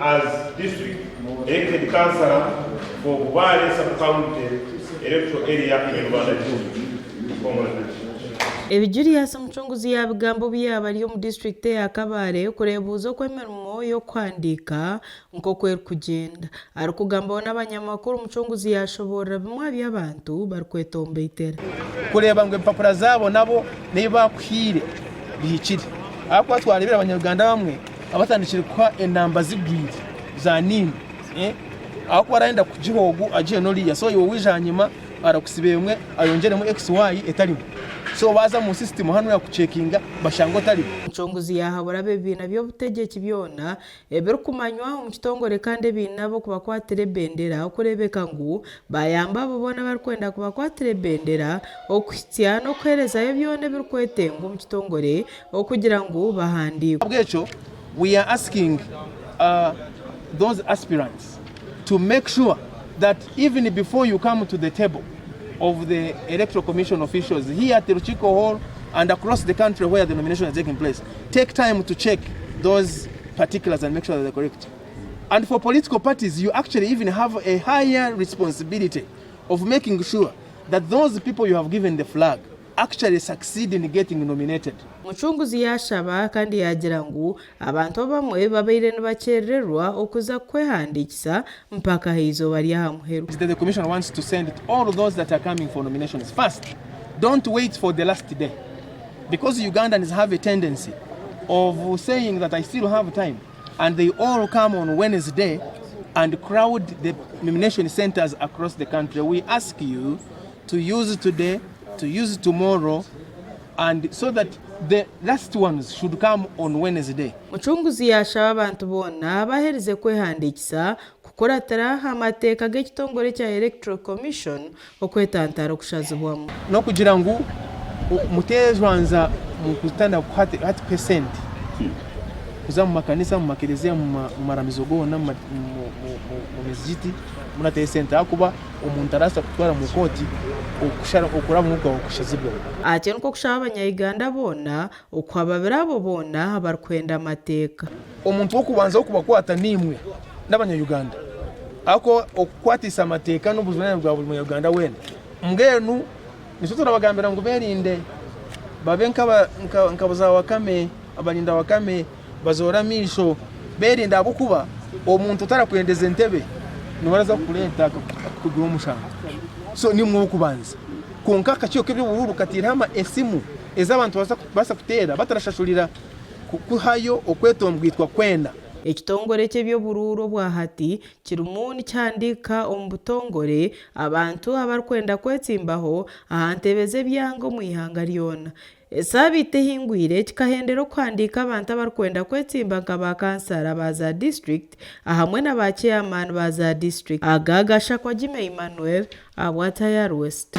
as District Elected Councillor for Bubare Sub-County Electoral Area in Rubanda District. Congratulations. Ebi Julius Mucunguzi yaabigamba obu yaaba ari omu disiturikiti eya Kabale kureebuuza oku emirimo y'okuhandiika nk'oku erikugyenda. Arikugambaho n'abanyamakuru, Mucunguzi yaashoboorora bimwe aha bi abantu barikwetomboitera. Kureeba ngu empapura zaabo nabo n'ebi baakuhaire bihikire. Ahabw'okuba twareebire abanya-Uganda abamwe abatandikire kuha enamba zigwire za NIN ahabw'okuba arayenda kugiha ogu agihe n'oriya so iwe waija ahanyima arakusiba emwe ayongyeremu XY etarimu so baaza omu system hanu kucekinga bashanga otarimu. Mucunguzi yaahabura ab'ebibiina by'obutegyeki byona ebirikumanywa omu kitongore kandi ebiine ab'okubakwatira ebendera okureebeka ngu baayamba abo boona abarikwenda kubakwatira ebendera okuhitsya n'okuheerezayo byona ebirikwetengwa omu kitongore okugira ngu bahandiikwe. Ahabw'ekyo we are asking those aspirants to make sure that even before you come to the table of the Electoral Commission officials here at the Lukiiko Hall and across the country where the nomination is taking place, take time to check those particulars and make sure that they're correct. And for political parties, you actually even have a higher responsibility of making sure that those people you have given the flag actually succeed in getting nominated. Mucunguzi yaashaba kandi yaagira ngu abantu abamwe babaire nibakyerererwa okuza kwehandiikisa mpaka aha izooba ry'aha muheru. The commission wants to send to all those that are coming for nominations first don't wait for the last day because Ugandans have a tendency of saying that I still have time and they all come on Wednesday and crowd the nomination centers across the country. We ask you to use today, to use tomorrow and so that the last ones should come on Wednesday. Mucunguzi yaashaba abantu boona abaherize kwehandiikisa kukuratira amateeka g'ekitongore ekya Electoral Commission okwetantara okushazibwamu. N'okugira ngu muteejwanza mu kutandika kuha hati kuha esente kuza mu makanisa, mu makereziya, mu maramizo goona, mu mizigiti murateho esente ahakuba omuntu arabaasa kukutwara omu kooti okuraba kwawe kushazibweho. Atyo nikwo kushaba abanya-Uganda boona okuhababira abo boona abarikwenda amateeka. Omuntu w'okubanza w'okubakwata niimwe n'abanya-Uganda ahabw'okuba okukwatisa amateeka n'obujunaanizibwa bwa buri munya-Uganda weena. Mbwenu nitwe turabagambira ngu beerinde babe nka za wakame, abarinda wakame bazoore amaisho beerinde ahabw'okuba omuntu otarakwendeza entebe niwe araza kukureeta akakugura omushango. So niimwe ow'okubanza. Kwonka akakiiko k'eby'oburuuru kataireho esimu ezi abantu barikubaasa kuteera batarashashurira kuhayo okwetombwitwa kwena. Ekitongore eky'eby'oburuuru obwahati kirimu nikihandiika omu butongore abantu abarikwenda kwetsimbaho aha ntebe z'ebyanga omu ihanga ryona. Esaabiiti ehingwire kikahendera okuhandiika abantu abarikwenda kwetsimba nka ba kansara ba za disiturikiti ahamwe na ba ceyamaani ba za disiturikiti. Aga gashakwa Jimmy Emmanuel ahabwa Tayari West.